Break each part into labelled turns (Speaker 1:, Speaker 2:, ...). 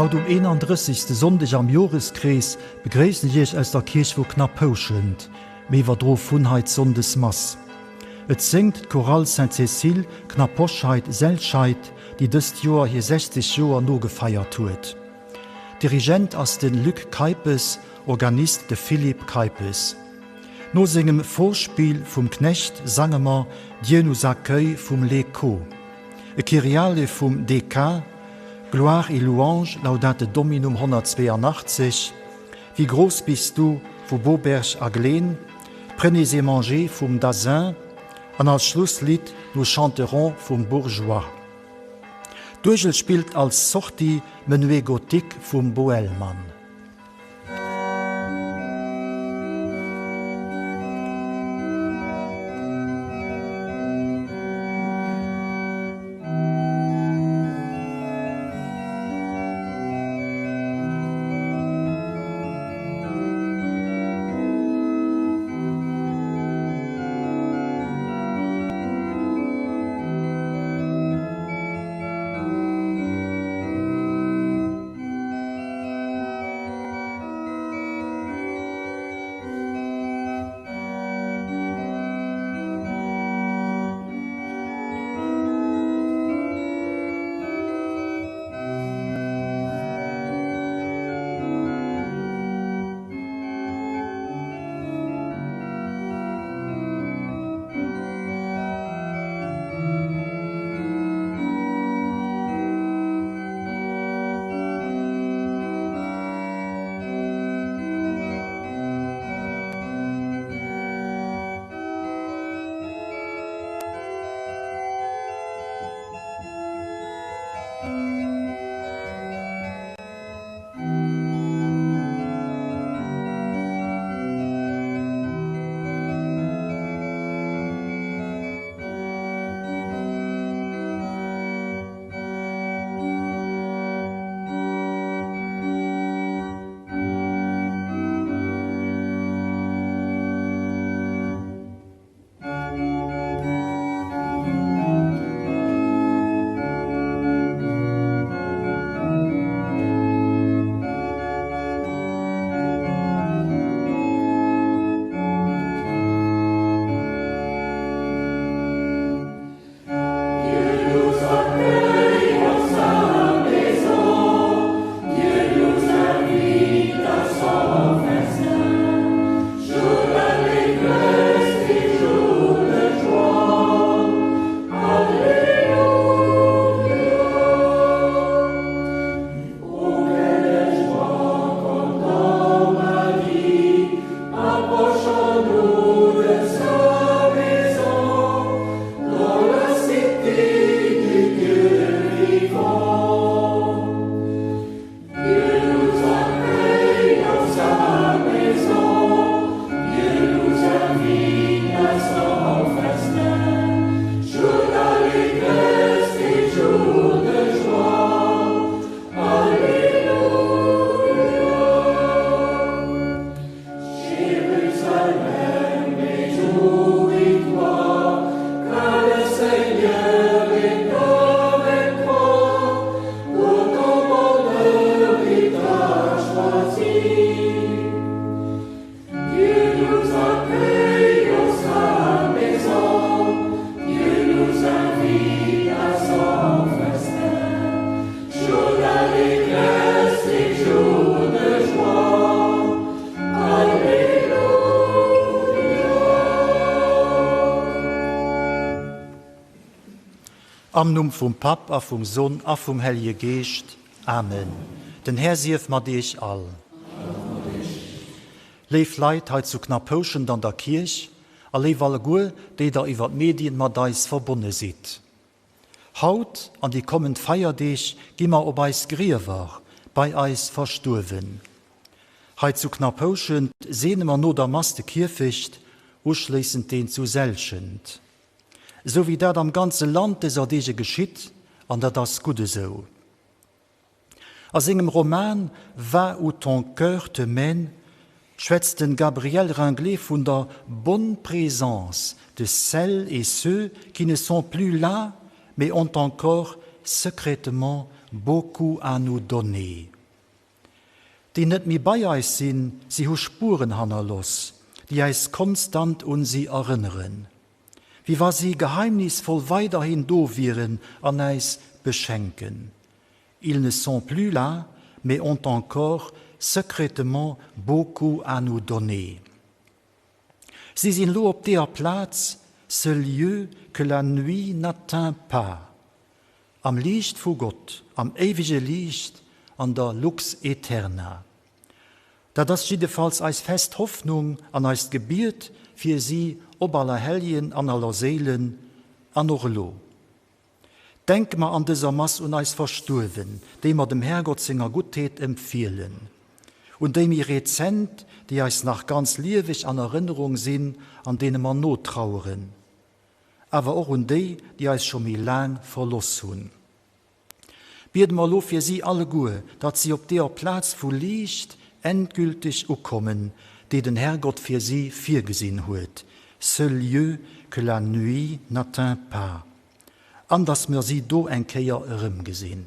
Speaker 1: Haut um 31. Sonndeg am Joreskrees begréissen ech Iech aus der Kierch vu Knapphouschent. Mir iwwerdroe vun hei d'Sonndesmass. Et séngt d'Chorale Sainte-Cécile Knapposcheid-Selscheid, déi dëst Joer hir 60 Joer nogefeiert huet. Dirigent ass de Luc Keipes, Organist de Philippe Keipes. No sengem Vorspiel vum Knecht sange mer Dieu nous accueille vum Les Caux, e Kyriale vum DK, Gloire et louange, Laudate Dominum 182, Wie groß bist du vu Boberg a Gleen, Prenez et mangez vum Dazin an als Schlusslidd Nous chanterons vum Bourgeois. D'Uergel spillt als Sortie Menuet gothique vum Boëllmann. Am Numm vum Papp a vum Sonn a vum Hellje Geescht. Amen. Den Här sief mat iech all. Léif Leit hei zu Knapphouschent an der Kierch a léif alleguer, déi der iwwer d'Medien mat eis verbonne sidd. Haut an déi kommend Feierdeeg gi mer op eis Griewer, bei eis Verstuerwen. Hei zu Knapphouschent seene mer no der Mass de Kierfecht, uschléissend deen zu Selschent. Esou wéi dat am ganze Land dëser Deege geschitt, an dat ass gutt esou. A sengem Roman Va où ton cœur te mène schwätzt de Gabriel Ringlé vun der bonne présence de celles et ceux qui ne sont plus là mais ont encore secrètement beaucoup à nous donner. Déi net méi bei eis sinn, si hu Spueren hannerloss, déi eis konstant un si erënneren, wéi wa si geheimnisvoll weiderhin do wieren an äis beschenken. Ils ne sont plus là, mais ont encore secrètement beaucoup à nous donner. Si sinn elo op deeër Plaz, ce lieu que la nuit n'atteint pas. Am Liicht vu Gott, am éiwege Liicht, an der Lux aeterna. Dat ass jiddefalls eis fest Hoffnung an eist Gebiet fir si op Allerhelljen an Allerséilen, an och elo. Denke mer an dëser Mass un eis Verstuerwen, déi mer dem Härgott senger Guttheet empfielen, un déi méi rezent, déi eis nach ganz lieweg an Erënnerung sinn an deene mer notraueren, awer och un déi, déi eis scho méi laang verloss hunn. Biede mer elo fir si alleguer, datt si op deeër Plaz vu Liicht endgülteg ukommen, déi den Herrgott fir si virgesinn huet, ce lieu que la nuit n'atteint pas, an datt mer si do eng Kéier erëmgesinn.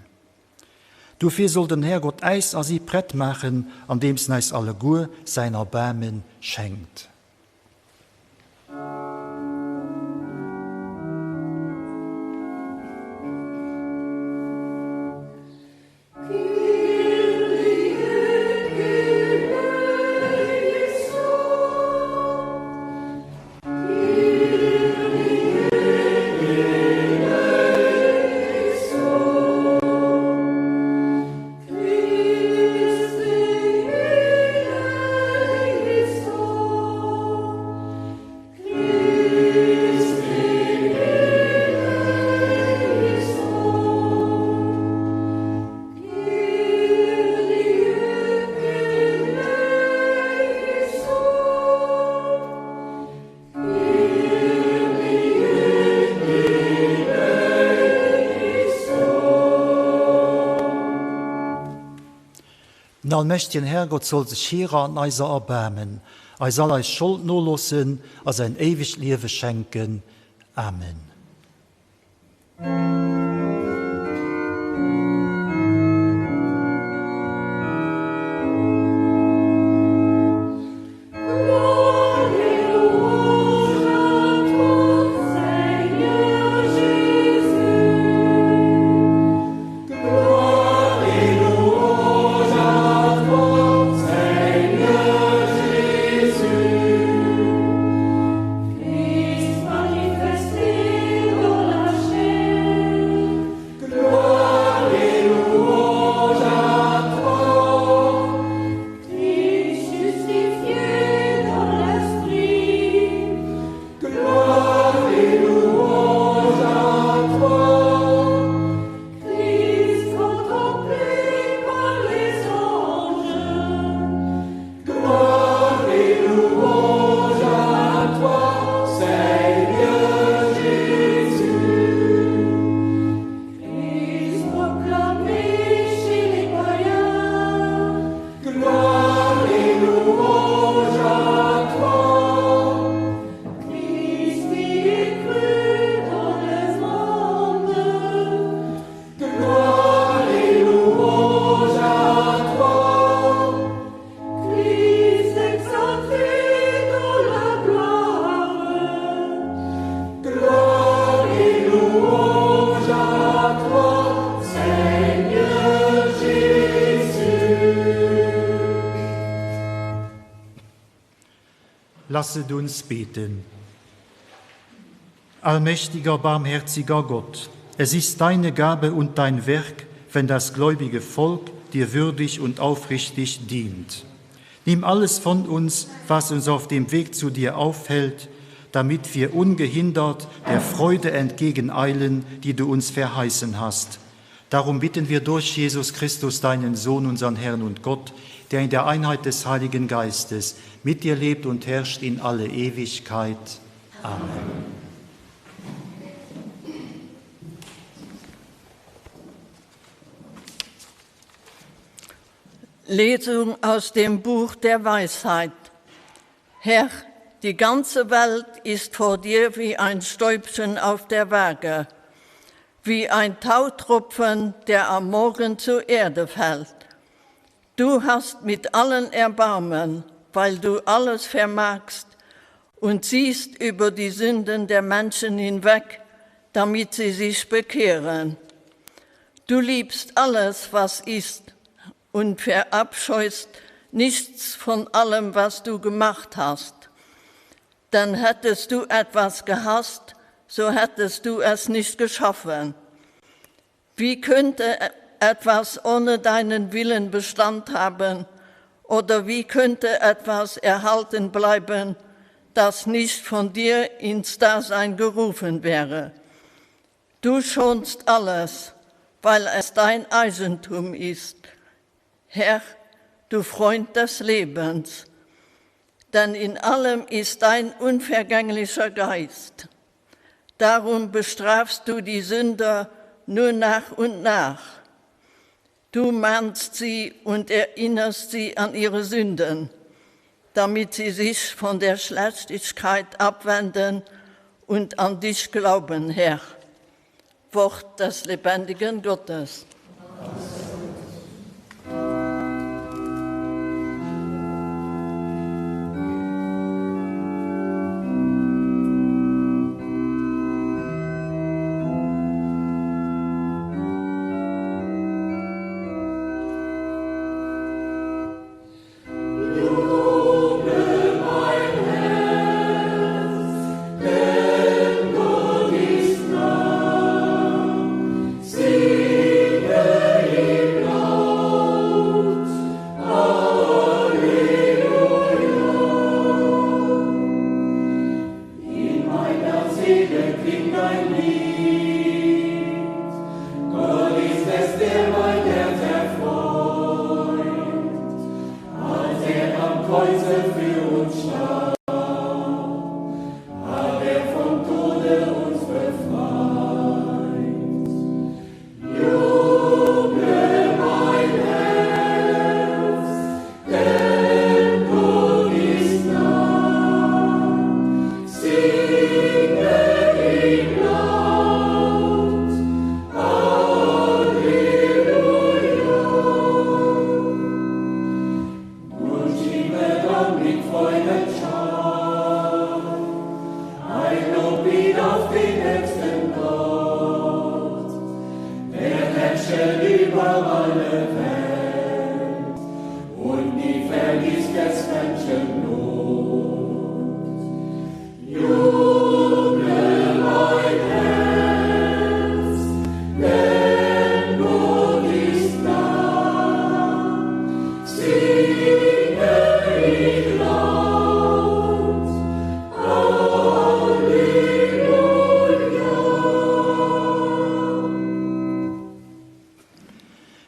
Speaker 1: Dofir soll den Herrgott äis a si prett maachen, andeems en äis alleguer säin Erbaarme schenkt. Den allmächtegen Härgott soll sech hirer an eiser erbaarmen, eis all eis Schold noloossen a säin éiwegt Liewe schenken. Amen. Lasset uns beten. Allmächtiger, barmherziger Gott! Es ist deine Gabe und dein Werk, wenn das gläubige Volk dir würdig und aufrichtig dient. Nimm alles von uns, was uns auf dem Weg zu dir aufhält, damit wir ungehindert der Freude entgegeneilen, die du uns verheißen hast. Darum bitten wir durch Jesus Christus, deinen Sohn, unseren Herrn und Gott, der in der Einheit des Heiligen Geistes mit dir lebt und herrscht in alle Ewigkeit. Amen.
Speaker 2: Lesung aus dem Buch der Weisheit. Herr, die ganze Welt ist vor dir wie ein Stäubchen auf der Waage, wie ein Tautropfen, der am Morgen zur Erde fällt. Du hast mit allen Erbarmen, weil du alles vermagst und siehst über die Sünden der Menschen hinweg, damit sie sich bekehren. Du liebst alles, was ist, und verabscheust nichts von allem, was du gemacht hast. Denn hättest du etwas gehasst, so hättest du es nicht geschaffen. Wie könnte etwas ohne deinen Willen Bestand haben, oder wie könnte etwas erhalten bleiben, das nicht von dir ins Dasein gerufen wäre? Du schonst alles, weil es dein Eigentum ist. Herr, du Freund des Lebens, denn in allem ist dein unvergänglicher Geist. Darum bestrafst du die Sünder nur nach und nach. Du mahnst sie und erinnerst sie an ihre Sünden, damit sie sich von der Schlechtigkeit abwenden und an dich glauben, Herr. Wort des lebendigen Gottes.
Speaker 1: Amen.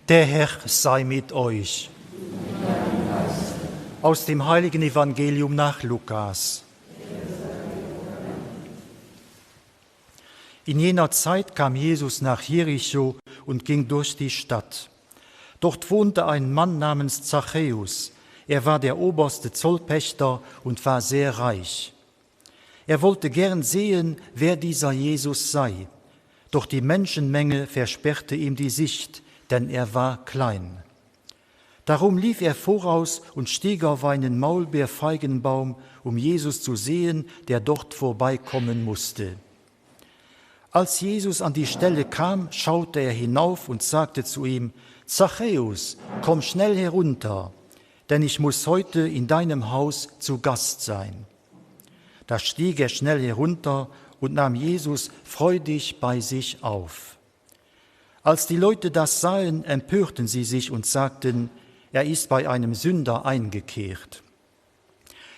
Speaker 1: Der Herr sei mit euch. Aus dem heiligen Evangelium nach Lukas. In jener Zeit kam Jesus nach Jericho und ging durch die Stadt. Dort wohnte ein Mann namens Zachäus. Er war der oberste Zollpächter und war sehr reich. Er wollte gern sehen, wer dieser Jesus sei. Doch die Menschenmenge versperrte ihm die Sicht, denn er war klein. Darum lief er voraus und stieg auf einen Maulbeerfeigenbaum, um Jesus zu sehen, der dort vorbeikommen musste. Als Jesus an die Stelle kam, schaute er hinauf und sagte zu ihm: Zachäus, komm schnell herunter, denn ich muss heute in deinem Haus zu Gast sein. Da stieg er schnell herunter und nahm Jesus freudig bei sich auf. Als die Leute das sahen, empörten sie sich und sagten, er ist bei einem Sünder eingekehrt.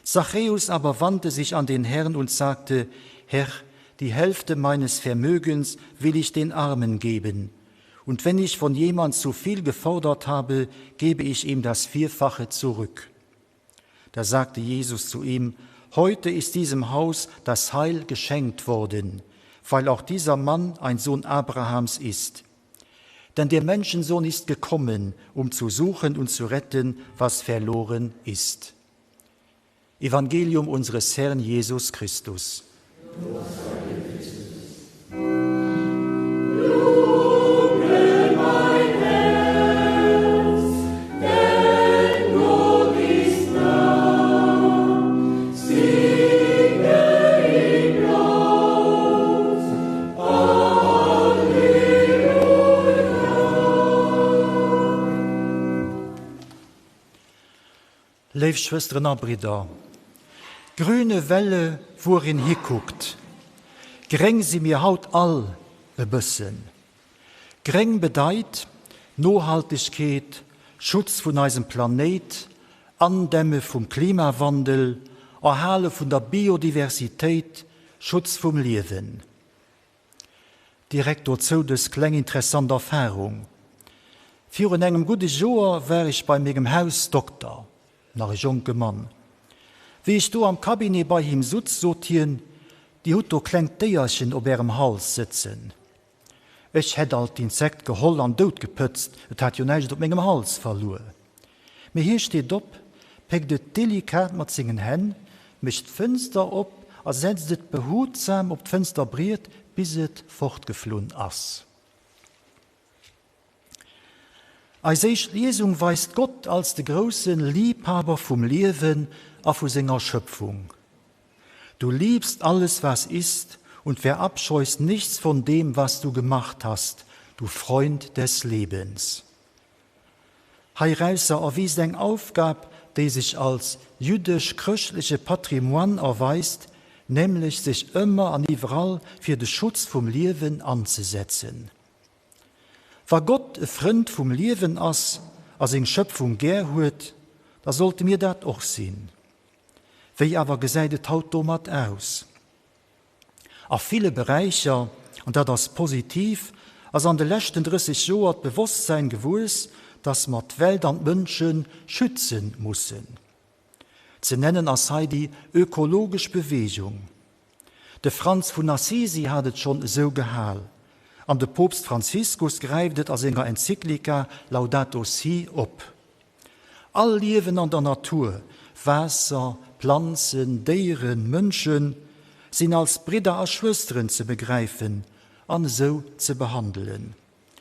Speaker 1: Zachäus aber wandte sich an den Herrn und sagte, Herr, die Hälfte meines Vermögens will ich den Armen geben, und wenn ich von jemand zu viel gefordert habe, gebe ich ihm das Vierfache zurück. Da sagte Jesus zu ihm, Heute ist diesem Haus das Heil geschenkt worden, weil auch dieser Mann ein Sohn Abrahams ist. Denn der Menschensohn ist gekommen, um zu suchen und zu retten, was verloren ist. Evangelium unseres Herrn Jesus Christus. Léif Schwësteren a Bridder, Grüne Welle wuer een hikuckt, gréng si mir haut all e bëssen. Gréng bedeit, Nohaltegkeet, Schutz vun eisem Planéit, Andämme vum Klimawandel, Erhale vun der Biodiversitéit, Schutz vum Liewen. Direkt dozou dës kleng interessant Erfarung, Virun engem gudde Joer war ech bei mengem Hausdokter, nach e jonke Mann. Wéi ech do am Cabinet bei him sutz, sot hien, Dir hutt do klengt Déierchen op Ärem Hals sëtzen. Ech hätt alt d'Insekt geholl an doutgepëtzt, et hat jo näischt op mengem Hals verluer. Mee hie steet op, péckt et delikat mat sengen Hänn, mécht d'Fënster op a setzt et behutsam op d'Fënsterbriet, bis et fortgeflunn ass. Eis éischt Liesung weist Gott als de grousse Liebhaber vum Liewen a vu senger Schöpfung. Du liebst alles, was ist, und verabscheust nichts von dem, was du gemacht hast, du Freund des Lebens. Heirausser erwiisst eng Aufgab, déi sech als jüddesch-chrëschtleche Patrimoine erweist, nämlech sech ëmmer an iwwerall fir de Schutz vum Liewen anzesetzen. Wa Gott e Frënd vum Liewen ass a seng Schëpfung gär huet, da sollte mir dat och sinn. Wéi awer gesäit et haut domat aus? A ville Beräicher, an dat ass positiv, ass an de leschten 30 Joer d'Bewosstsäin gewuess, dass mer d'Welt an d'Mënsche schütze mussen. Ze nennen ass hei déi ökologesch Bewegung. De Franz vun Assisi hat et schonn esou gehal, an de Poopst Franziskus gräift et a senger Enzyklika Laudato Si op. All Liewen an der Natur, Waasser, Planzen, Déieren, Mënschen, sinn als Bridder a Schwësteren ze begräifen an esou ze behandelen.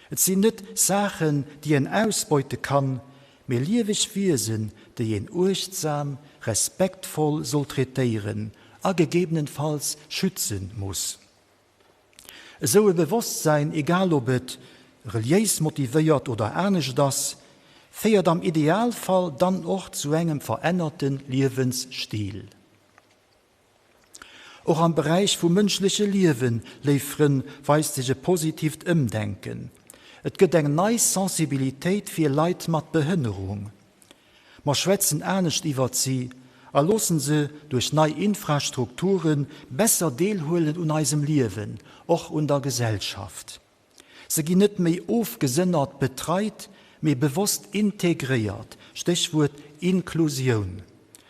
Speaker 1: Et sinn net Saachen, déi een ausbeute kann, mee lieweg Wiesen, déi een uechtsam, respektvoll soll traitéieren a gegebenenfalls schütze muss. Esou e Bewosstsäin, egal ob et reliéis motivéiert oder anescht ass, féiert am Idealfall dann och zu engem verännerte Liewensstil. Och am Beräich vum mënschleche Liewen, léif Frënn, weist sech e positiivt Ëmdenken. Et gëtt eng nei Sensibilitéit fir Leit mat Behënnerung. Mer schwätzen anescht iwwert si a loossen se duerch nei Infrastrukture besser deelhuelen un eisem Liewen, och un der Gesellschaft. Se ginn net méi ofgesënnert betreit, mee bewosst integréiert, Stéchwuert Inklusioun,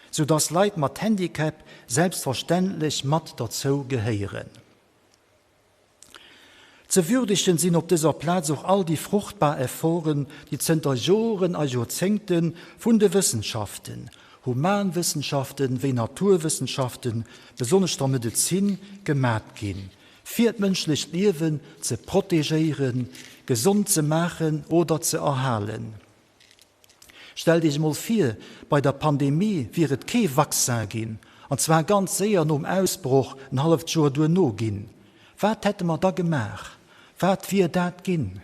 Speaker 1: sou dass Leit mat Handicap selbstverständlech mat derzou gehéieren. Ze würdegen sinn op dëser Plaz och all déi fruchtbar Efforten, déi zënter Joren a Joerzéngte vun de Wëssenschaften, Humanwëssenschaften wéi Naturwëssenschaften, besonnesch der Medezin, gemat ginn, fir d'mënschlecht Liewen ze protegéieren, gesond ze maachen oder ze erhalen. Stellt Iech emol vir, bei der Pandemie wier et kee Vaccin ginn, an zwar ganz séier nom Ausbroch, en halleft Joer duerno ginn. Wat hätte mer da gemaach? Wat wier dat ginn?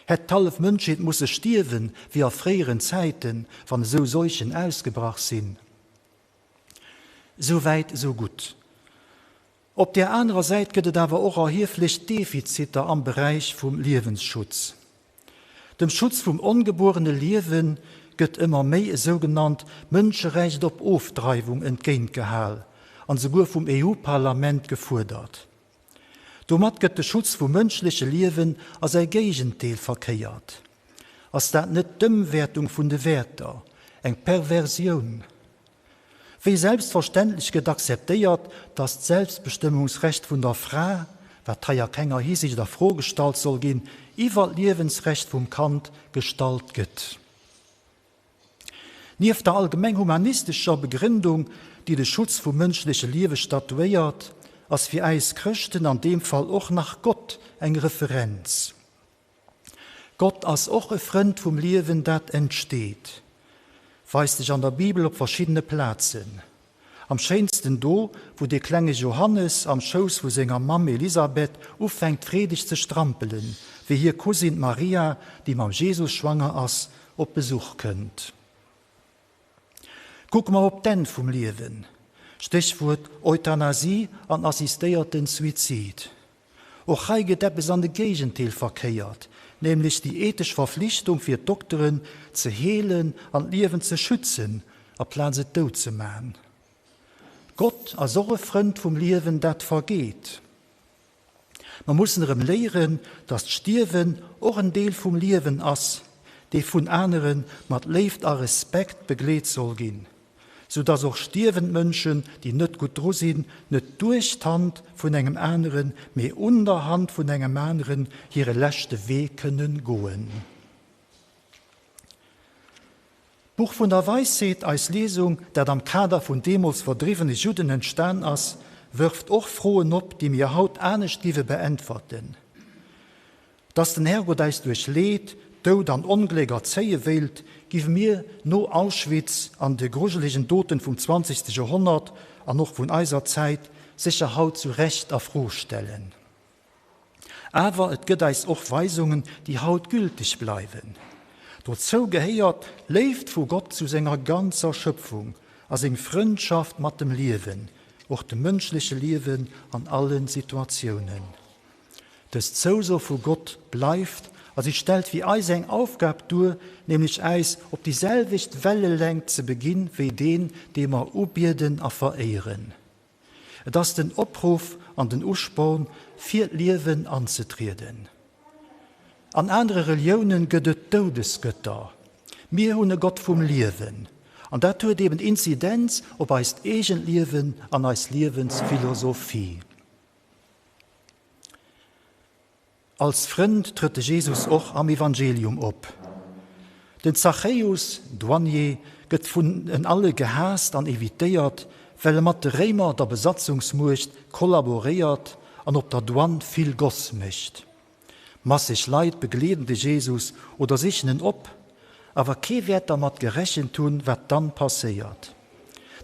Speaker 1: Hätt d'hallef Mënschheet musse stierwen, wéi a fréieren Zäiten, wann esou Seuchen ausgebrach sinn? Sou wäit, sou gutt. Op där anerer Säit gëtt et awer och erhieflech Defiziter am Beräich vum Liewensschutz. Dem Schutz vum ongebuerene Liewe gëtt ëmmer méi e sougenannt Mënscherecht op Ofdreiwung entgéintgehal an esouguer vum EU-Parlament gefuerdert. Domat gëtt de Schutz vum mënschleche Liewen a säi Géigendeel verkéiert. Ass dat net d'Ëmwäertung vun de Wäerter, eng Perversioun? Wéi selbstverständlech gëtt akzeptéiert, datt d'Selbstbestëmmungsrecht vun der Fra, wat hei a kenger Hisiicht a Fro gestallt soll ginn, iwwer d'Liewensrecht vum Kand gestallt gëtt. Nieft der allgemeng humanistescher Begrëndung, déi de Schutz vum mënschleche Liewe statuéiert, ass fir äis Chrëschten an deem Fall och nach Gott eng Referenz. Gott ass och e Frënd vum Liewen, dat entsteet. Weist sech an der Bibel op verschiddene Plazen. Am schéinsten do, wou dee klenge Johannes am Schouss vu senger Mamm Elisabeth ufänkt freedeg ze strampelen, wéi hir Cousine d'Maria, déi mam Jesus schwanger ass, op Besuch kënnt. Kucke mer op d'Enn vum Liewen, Stéchwuert Euthanasie an assistéierten Suizid. Och hei gëtt eppes an de Géigendeel verkéiert, nämlech déi ethesch Verflichtung fir d'Dokteren, ze heelen an d'Liewen ze schützen, aplaz et dout ze man. Gott ass och e Frënd vum Liewen, dat vergeet. Mer mussen erëm léieren, dass d'Stierwen och en Deel vum Liewen ass, dee vun anere mat Léift a Respekt begleet soll ginn, sou dass och stierwend Mënschen, déi net gutt dru sinn, net duerch d'Hand vun engem aneren, mee un der Hand vun engem aneren hire leschte Wee kënnen goen. D'Buch vun der Weisheet, eis Liesung, dat am Kader vun deemools verdriwwene Judden entstan ass, wërft och Froen op, déi mir haut anescht giwe beäntwerten. Dass den Herrgott äis duerch Leed, Doud an Ongléck erzéie wéilt, giwe mir no Auschwitz an de grujelegen Doten vum zwanzegste Joerhonnert an och vun eiser Zäit sécher haut zu Recht a Fro stellen. Awer et gëtt eis och Weisungen, déi haut gülteg bleiwen. Dozou gehéiert d'Léift vu Gott zu senger ganzer Schëpfung a seng Frëndschaft mat dem Liewen, och dem mënschleche Liewen an alle Situatiounen. Dës Zouso vu Gott bleift a si stellt fir eis eng Aufgab duer, nämlech äis op déi selwecht Wellelängt ze beginn wéi deen, dee mer ubieden a veréieren. Et ass den Opruff an den Usporn, fir d'Liewen anzetrieden. An anere Reliounen gëtt et Doudesgëtter. Mir hunn e Gott vum Liewen. An dat huet eben Inzidenz op eist eegent Liewen an eis Liewensphilosophie. Als Frënd trëtt de Jesus och am Evangelium op. Den Zachäus, Douanier, gëtt vun en alle gehaasst an evitéiert, well e mat de Réimer, der Besatzungsmuecht, kollaboréiert an op der Douane vill Goss mécht. Masseg Leit begleeden de Jesus oder sichen en op, awer kee wäert dermat gerechent hunn, wat dann passéiert.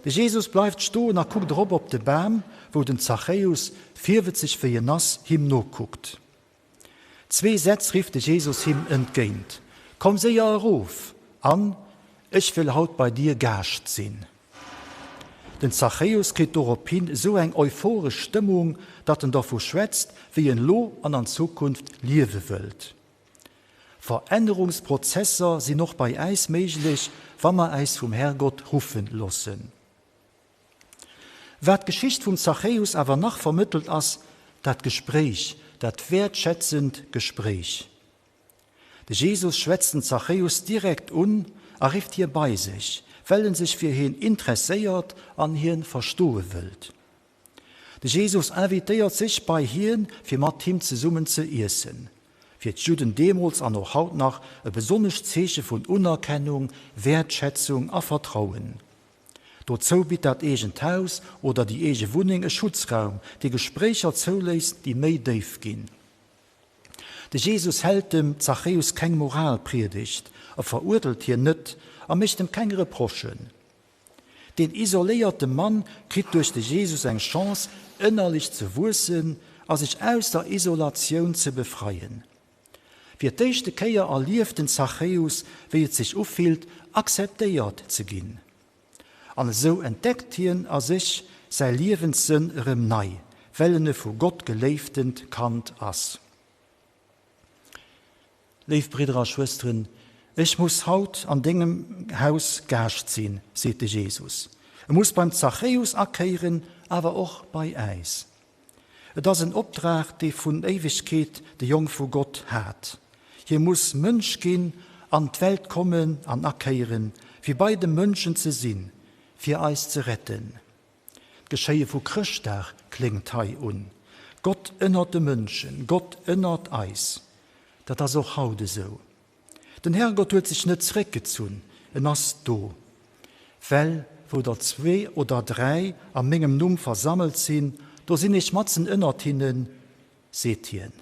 Speaker 1: De Jesus bleift stoen a kuckt erop op de Bam, wou den Zachäus, virwëtzeg wéi en ass, him nokuckt. Zwee Sätz rifft de Jesus him entgéint, Komm séier erof! an Ech wëll haut bei dir Gaascht sinn. Den Zachäus kritt dorophin esou eng euphoresch Stëmmung, datt en dervu schwätzt, wéi en lo an an Zukunft liewe wëllt. Verännerungsprozesser sinn och bei äis méiglech, wa mer äis vum Herrgott ruffen loossen. Wat d'Geschicht vum Zachäus awer nach vermëttelt ass dat Gespréich, dat wäertschätzend Gespréich. De Jesus schwätzt den Zachäus direkt un a rifft hie bei sech, well en sech fir hien interesséiert an hien verstoe wëllt. De Jesus invitéiert sech bei hien, fir mat him zesummen ze iessen. Fir d'Judden deemools an och haut nach e besonnescht Zeeche vun Unerkennung, Wäertschätzung a Vertrauen. Dozou bitt dat eegent Haus oder déi eege Wunneng e Schutzraum, dee Gespréicher zouléisst, déi méi déif ginn. De Jesus hält dem Zachäus keng Moralpriedegt, e veruertelt hien net a mécht em keng Reprochen. Deen isoléierte Mann kritt duerch de Jesus eng Chance, ënnerlech ze wuessen a sech aus der Isolatioun ze befreien. Fir d'éischte Kéier erlieft den Zachäus, wéi et sech ufillt, akzeptéiert ze ginn. An esou entdeckt hien a sech säi Liewenssënn erëm nei, well en e vu Gott geléiftent Kand ass. Léif Bridder a Schwësteren, ech muss haut an dengem Haus Gaascht sinn, seet de Jesus. E muss beim Zachäus akéieren, awer och bei äis. Et ass en Opdrag, dee vun Éiwegkeet de Jong vu Gott hat. Hie muss Mënsch ginn, an d'Welt kommen an akéieren, fir bei de Mënschen ze sinn, fir eis ze retten. D'Geschéie vu Chrëschtdag kléngt hei un. Gott ënnert de Mënschen, Gott ënnert eis. Dat ass och haut esou. Den Herrgott huet sech net zréckgezunn, en ass do. Well wou der zwee oder dräi a mengem Numm versammelt sinn, do sinn ech matzen ënnert hinnen, seet hien.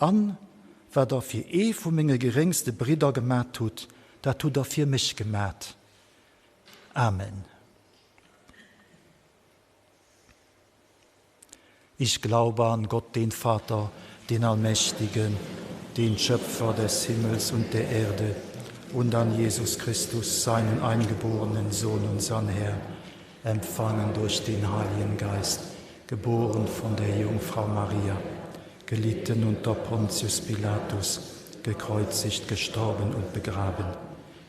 Speaker 1: An wat der fir ee vu menge geréngste Bridder gemat hutt, dat hutt der fir mech gemat. Amen. Ich glaube an Gott, den Vater, den Allmächtigen, den Schöpfer des Himmels und der Erde, und an Jesus Christus, seinen eingeborenen Sohn, unseren Herr, empfangen durch den Heiligen Geist, geboren von der Jungfrau Maria, gelitten unter Pontius Pilatus, gekreuzigt, gestorben und begraben,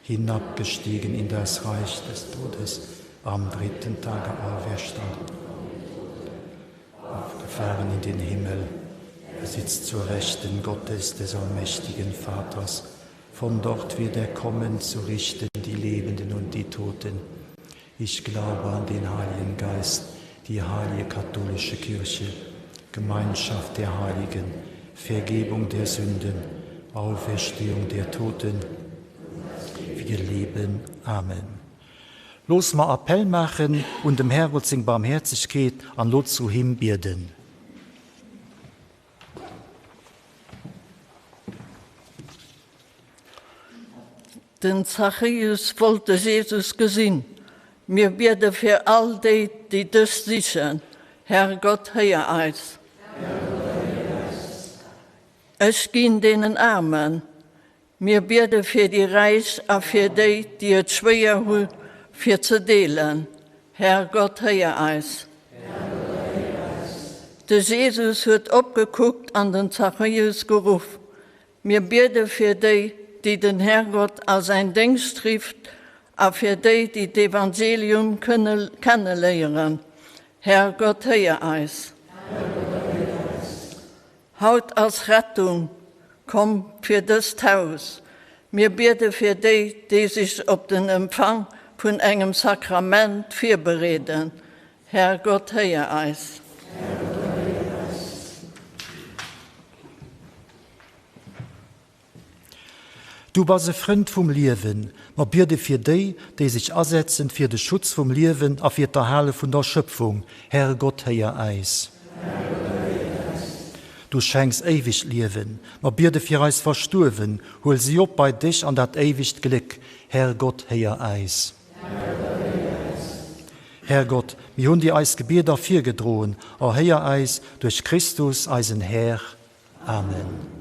Speaker 1: hinabgestiegen in das Reich des Todes, am dritten Tage auferstanden, aufgefahren in den Himmel, er sitzt zur Rechten Gottes des allmächtigen Vaters. Von dort wird er kommen, zu richten die Lebenden und die Toten. Ich glaube an den Heiligen Geist, die heilige katholische Kirche, Gemeinschaft der Heiligen, Vergebung der Sünden, Auferstehung der Toten, wir leben. Amen. Looss mer Appell maachen un dem Härgott seng Barmhäerzegkeet an lo zu him bieden.
Speaker 2: Den Zachäus wollt de Jesus gesinn. Mir biede fir all déi, déi dech sichen. Herrgott, héier eis. Ech ginn deenen Aarmen. Mir biede fir déi Räich a fir déi, déi et schwéier hu fir ze deelen. Herrgott, héier eis. De Jesus huet opgekuckt an den Zachäus geruff. Mir biede fir déi, déi den Herrgott a säin Déngscht rifft a fir déi, déi d'Evangelium kënne kenneléieren. Herrgott, héier eis. Haut ass Rettung komm fir dëst Haus. Mir biede fir déi, déi sech op den Empfang vun engem Sakrament virbereeden. Herrgott, héier eis.
Speaker 1: Du bass e Frënd vum Liewen. Mer biede fir déi, déi sech asetzen fir de Schutz vum Liewen a fir d'Erhale vun der Schöpfung. Herr Gott, héier äis. Du schenks éiwegt Liewen. Mer biede fir eis Verstuerwen. Huel si op bei dech an dat éiwegt Gléck. Herr Gott, héier äis. Herr Gott, mir hunn dir eis Gebieder virgedroen. Erhéier äis duerch Christus, eisen Här. Amen.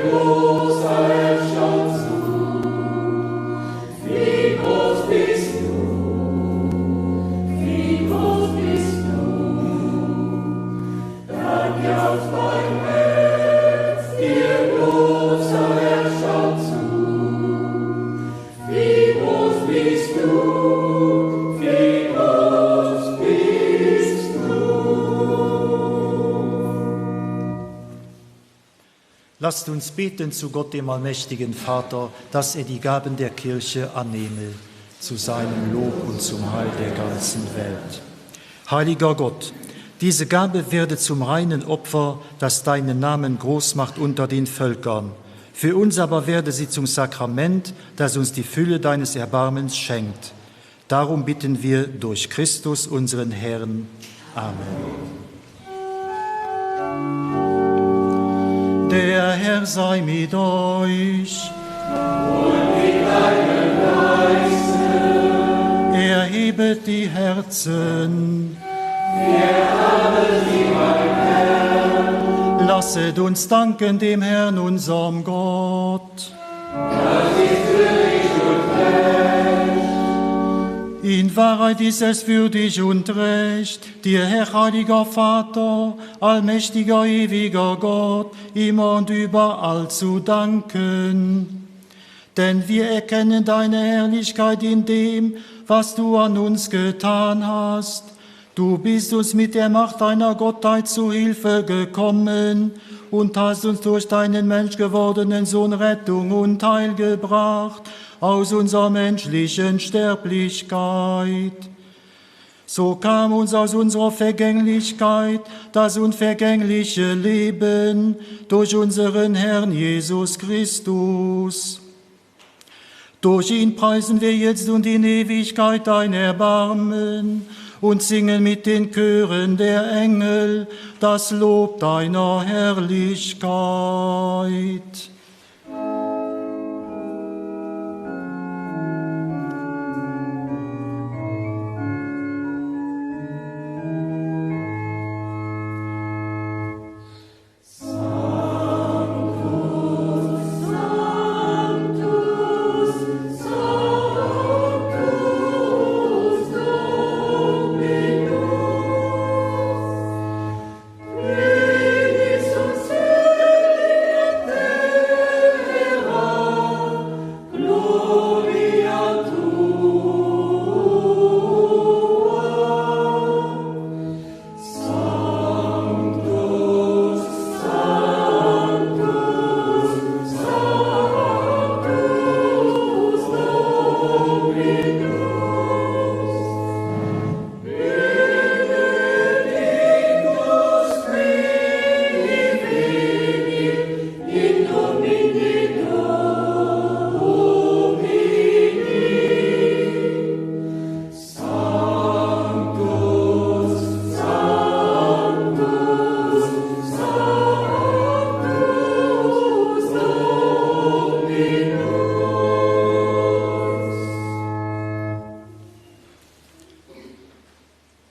Speaker 3: großer Herrscher zu. Wie groß bist du, wie groß bist du, da jauchzt mein Herz dir großer Herrscher zu. Wie groß bist du, wie groß bist du.
Speaker 1: Lasst uns beten zu Gott, dem allmächtigen Vater, dass er die Gaben der Kirche annehme, zu seinem Lob und zum Heil der ganzen Welt. Heiliger Gott, diese Gabe werde zum reinen Opfer, das deinen Namen groß macht unter den Völkern. Für uns aber werde sie zum Sakrament, das uns die Fülle deines Erbarmens schenkt. Darum bitten wir durch Christus unseren Herrn. Amen. Der Herr sei mit euch.
Speaker 3: Und mit deinem Geiste.
Speaker 1: Erhebet die Herzen.
Speaker 3: Wir haben sie beim Herrn.
Speaker 1: Lasset uns danken dem Herrn, unserem Gott.
Speaker 3: Das ist würdig und recht.
Speaker 1: In Wahrheit ist es würdig und recht, dir, Herr heiliger Vater, allmächtiger, ewiger Gott, immer und überall zu danken. Denn wir erkennen deine Herrlichkeit in dem, was du an uns getan hast. Du bist uns mit der Macht deiner Gottheit zu Hilfe gekommen und hast uns durch deinen menschgewordenen Sohn Rettung und Heil gebracht aus unserer menschlichen Sterblichkeit. So kam uns aus unserer Vergänglichkeit das unvergängliche Leben durch unseren Herrn Jesus Christus. Durch ihn preisen wir jetzt und in Ewigkeit dein Erbarmen und singen mit den Chören der Engel das Lob deiner Herrlichkeit.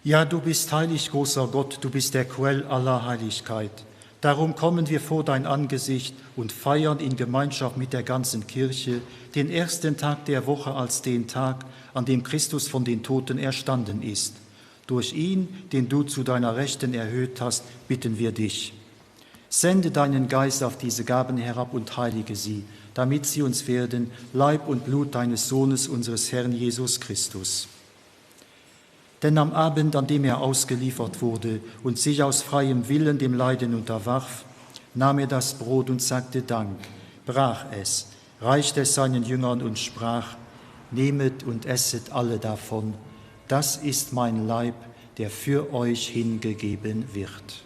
Speaker 1: Ja, du bist heilig, großer Gott, du bist der Quell aller Heiligkeit. Darum kommen wir vor dein Angesicht und feiern in Gemeinschaft mit der ganzen Kirche den ersten Tag der Woche als den Tag, an dem Christus von den Toten erstanden ist. Durch ihn, den du zu deiner Rechten erhöht hast, bitten wir dich. Sende deinen Geist auf diese Gaben herab und heilige sie, damit sie uns werden Leib und Blut deines Sohnes, unseres Herrn Jesus Christus. Denn am Abend, an dem er ausgeliefert wurde und sich aus freiem Willen dem Leiden unterwarf, nahm er das Brot und sagte Dank, brach es, reichte es seinen Jüngern und sprach: Nehmet und esset alle davon, das ist mein Leib, der für euch hingegeben wird.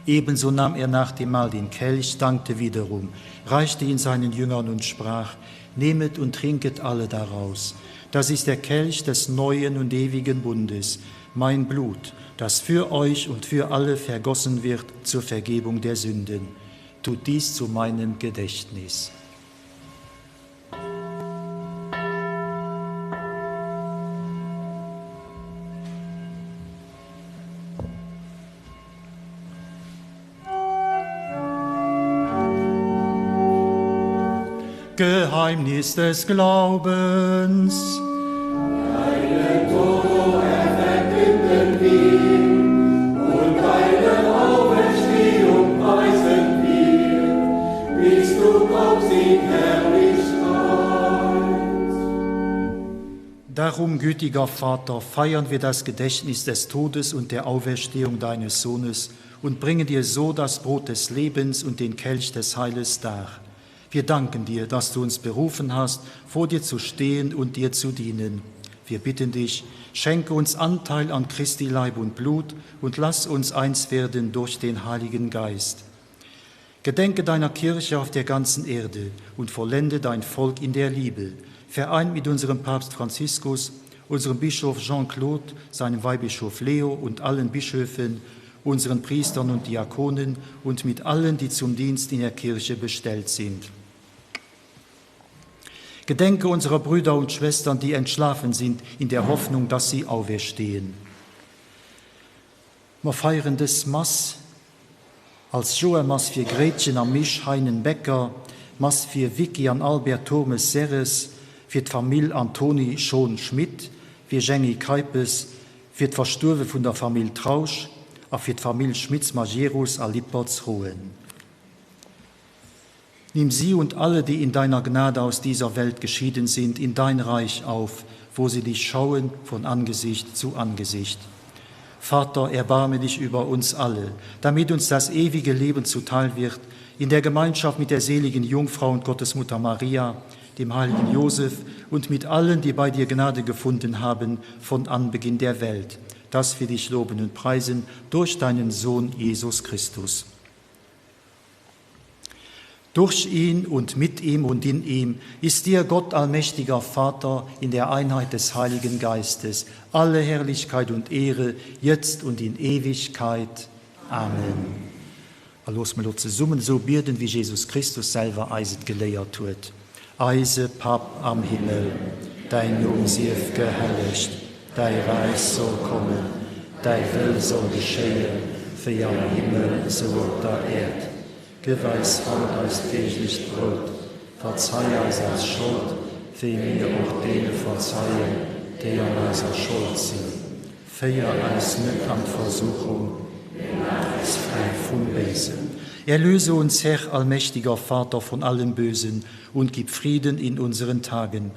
Speaker 1: Ebenso nahm er nach dem Mahl den Kelch, dankte wiederum, reichte ihn seinen Jüngern und sprach: Nehmet und trinket alle daraus. Das ist der Kelch des neuen und ewigen Bundes, mein Blut, das für euch und für alle vergossen wird zur Vergebung der Sünden. Tut dies zu meinem Gedächtnis. Geheimnis des Glaubens.
Speaker 3: Deinen Tod, o Herr, verkünden wir, und deine Auferstehung preisen wir, bis du kommst in Herrlichkeit.
Speaker 1: Darum, gütiger Vater, feiern wir das Gedächtnis des Todes und der Auferstehung deines Sohnes und bringen dir so das Brot des Lebens und den Kelch des Heiles dar. Wir danken dir, dass du uns berufen hast, vor dir zu stehen und dir zu dienen. Wir bitten dich, schenke uns Anteil an Christi Leib und Blut und lass uns eins werden durch den Heiligen Geist. Gedenke deiner Kirche auf der ganzen Erde und vollende dein Volk in der Liebe, vereint mit unserem Papst Franziskus, unserem Bischof Jean-Claude, seinem Weihbischof Leo und allen Bischöfen, unseren Priestern und Diakonen und mit allen, die zum Dienst in der Kirche bestellt sind. Gedenke unserer Brüder und Schwestern, die entschlafen sind, in der Hoffnung, dass sie auferstehen. Mer feieren dës Mass als Joermass fir Gréitchen a Misch Heinen-Becker, Mass fir Vicky an Albert Turmes-Serres, fir d'Famill Antony Schon-Schmit, fir Jeanny Keipes, fir d'Verstuerwe vun der Famill Trausch a fir d'Famill Schmitz-Majerus a Lipperts-Roen. Nimm sie und alle, die in deiner Gnade aus dieser Welt geschieden sind, in dein Reich auf, wo sie dich schauen von Angesicht zu Angesicht. Vater, erbarme dich über uns alle, damit uns das ewige Leben zuteil wird, in der Gemeinschaft mit der seligen Jungfrau und Gottesmutter Maria, dem heiligen Josef und mit allen, die bei dir Gnade gefunden haben von Anbeginn der Welt, dass wir dich loben und preisen durch deinen Sohn Jesus Christus. Durch ihn und mit ihm und in ihm ist dir Gott allmächtiger Vater in der Einheit des Heiligen Geistes alle Herrlichkeit und Ehre jetzt und in Ewigkeit. Amen. A looss mer elo zesummen esou bieden, wéi Jesus Christus selwer eis et geléiert huet, Eise Papp am Himmel, däin Numm sief gehellegt, däi Räich soll kommen, däi Wëll soll geschéien, wéi am Himmel esou op der Äerd. Gëff eis haut eist deeglecht Brout. Verzei eis eis Schold, wéi mir och deene verzeien, déi an eiser Schold sinn. Féier eis net an d'Versuchung, mee maach eis fräi vum Béisen. Erlöse uns, Herr, allmächtiger Vater, von allem Bösen und gib Frieden in unseren Tagen.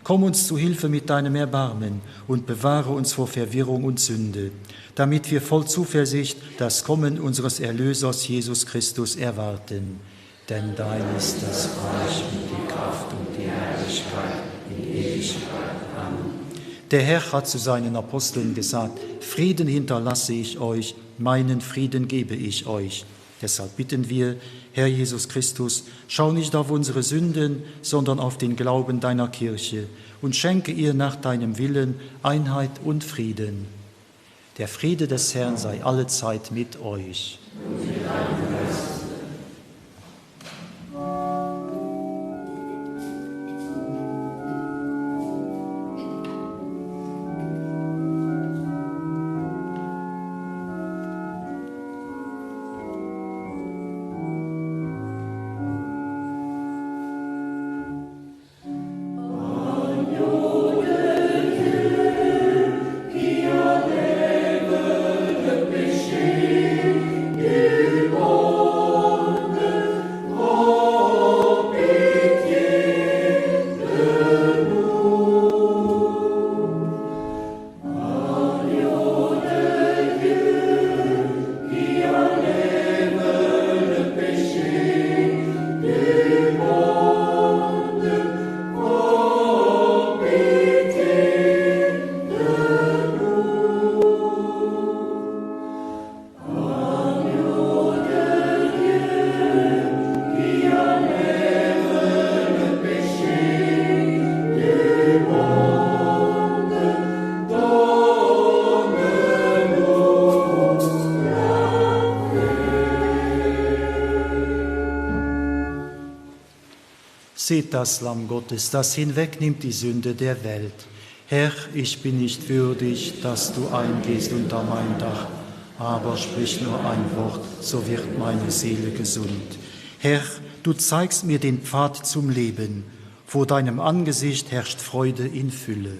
Speaker 1: Komm uns zu Hilfe mit deinem Erbarmen und bewahre uns vor Verwirrung und Sünde, damit wir voll Zuversicht das Kommen unseres Erlösers Jesus Christus erwarten. Denn dein ist das Reich und die Kraft und die Herrlichkeit in Ewigkeit. Amen. Der Herr hat zu seinen Aposteln gesagt, Frieden hinterlasse ich euch, meinen Frieden gebe ich euch. Deshalb bitten wir, Herr Jesus Christus, schau nicht auf unsere Sünden, sondern auf den Glauben deiner Kirche und schenke ihr nach deinem Willen Einheit und Frieden. Der Friede des Herrn sei allezeit mit euch.
Speaker 3: Und mit deinem Geist.
Speaker 1: Seht das Lamm Gottes, das hinwegnimmt die Sünde der Welt. Herr, ich bin nicht würdig, dass du eingehst unter mein Dach, aber sprich nur ein Wort, so wird meine Seele gesund. Herr, Du zeigst mir den Pfad zum Leben. Vor deinem Angesicht herrscht Freude in Fülle.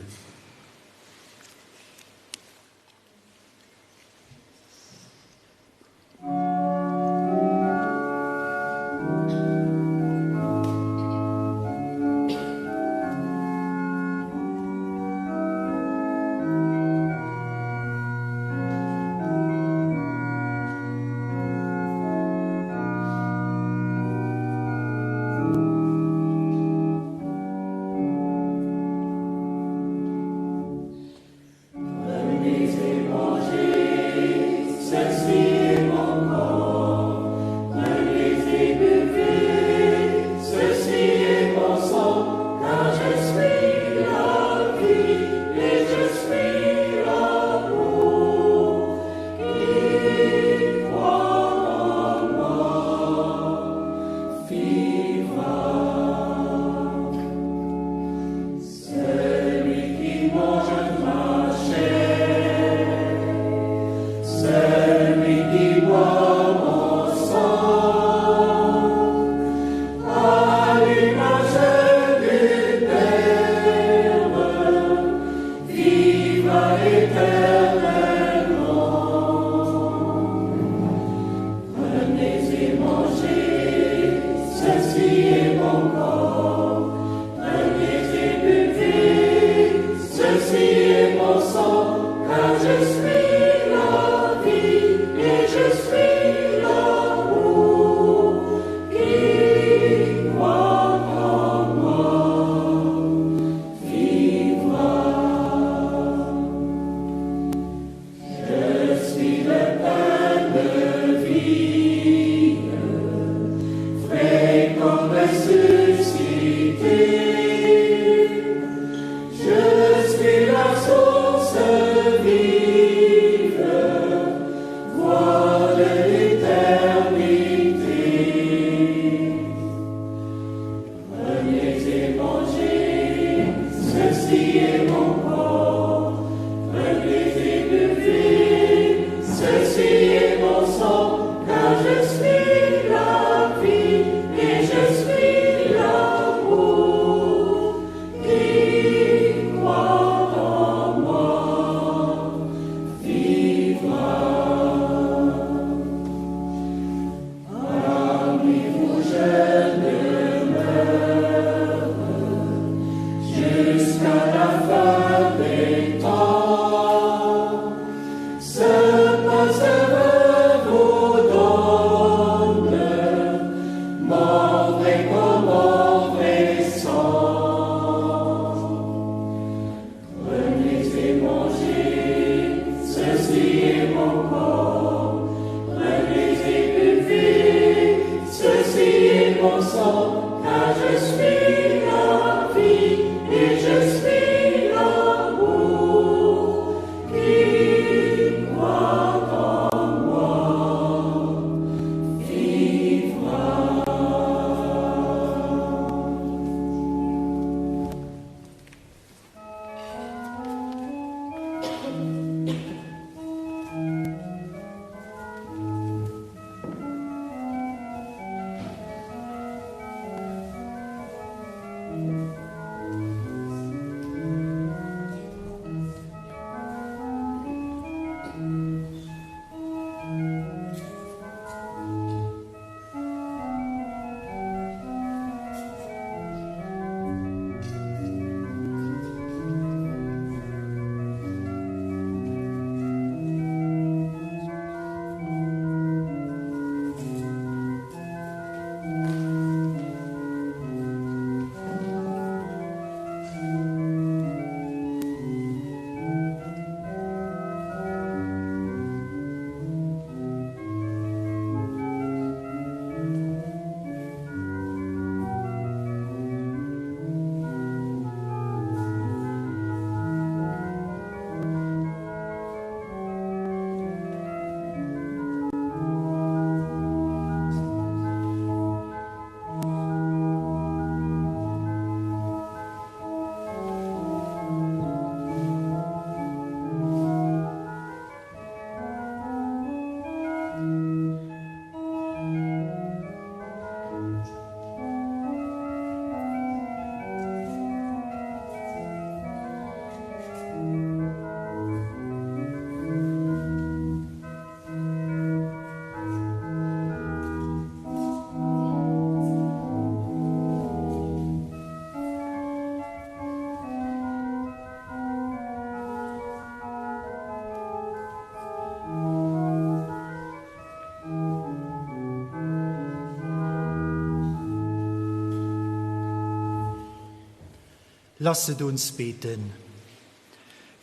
Speaker 1: Lasset uns beten.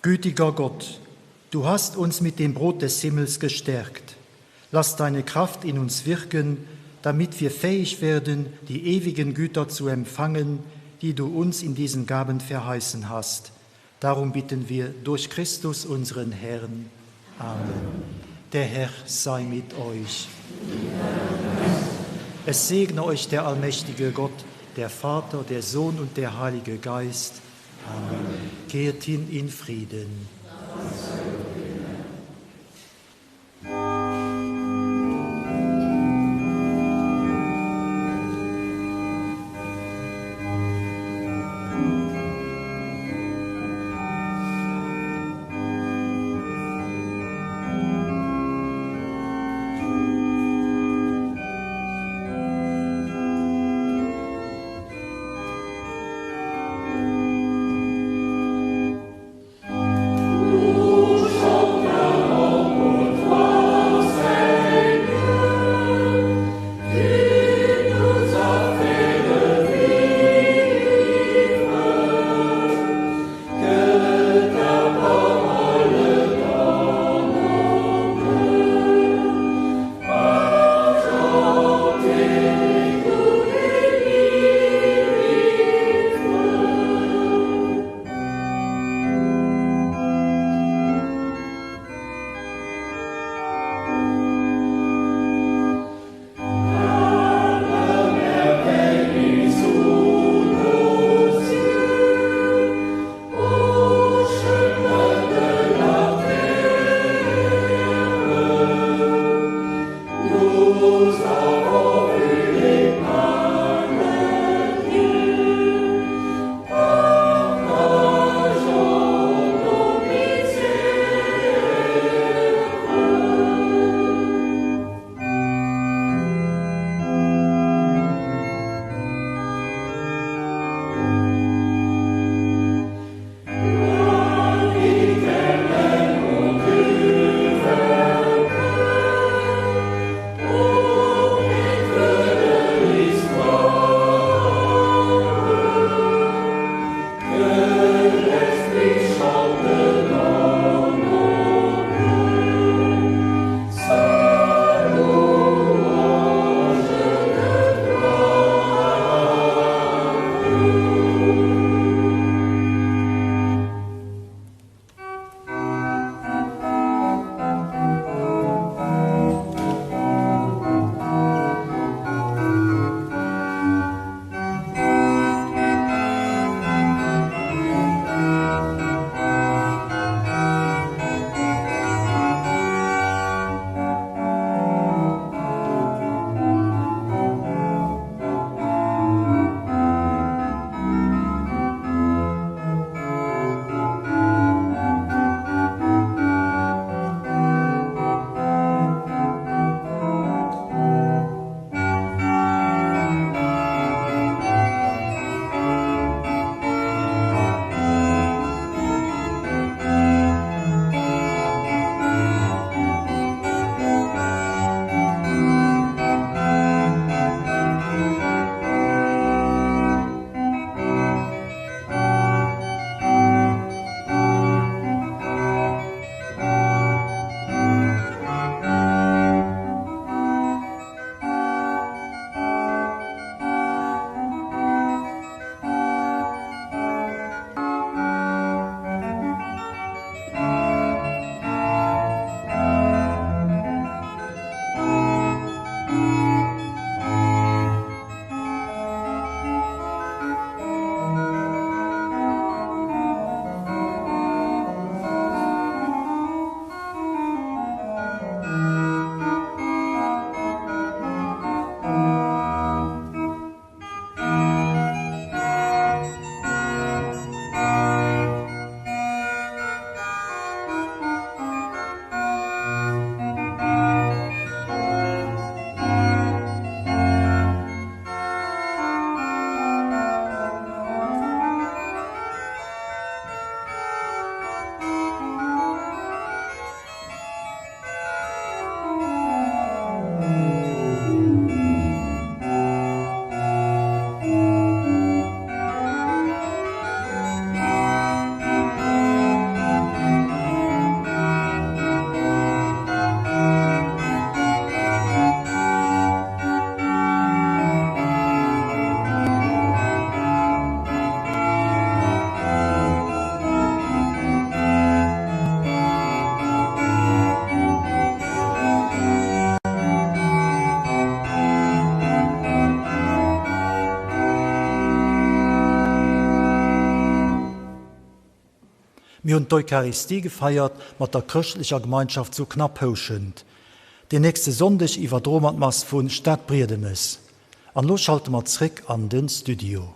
Speaker 1: Gütiger Gott, du hast uns mit dem Brot des Himmels gestärkt. Lass deine Kraft in uns wirken, damit wir fähig werden, die ewigen Güter zu empfangen, die du uns in diesen Gaben verheißen hast. Darum bitten wir durch Christus unseren Herrn. Amen. Der Herr sei mit euch. Es segne euch der allmächtige Gott, der Vater, der Sohn und der Heilige Geist. Amen. Geht hin in Frieden.
Speaker 3: Amen.
Speaker 1: Mir hunn d'Eucharistie gefeiert mat der chrëschtlecher Gemeinschaft zu Knapphouschent. Deen nächste Sonndeg iwwerdroe mer d'Mass vu Stadbriedemes. An elo schalte mer zréck an de Studio.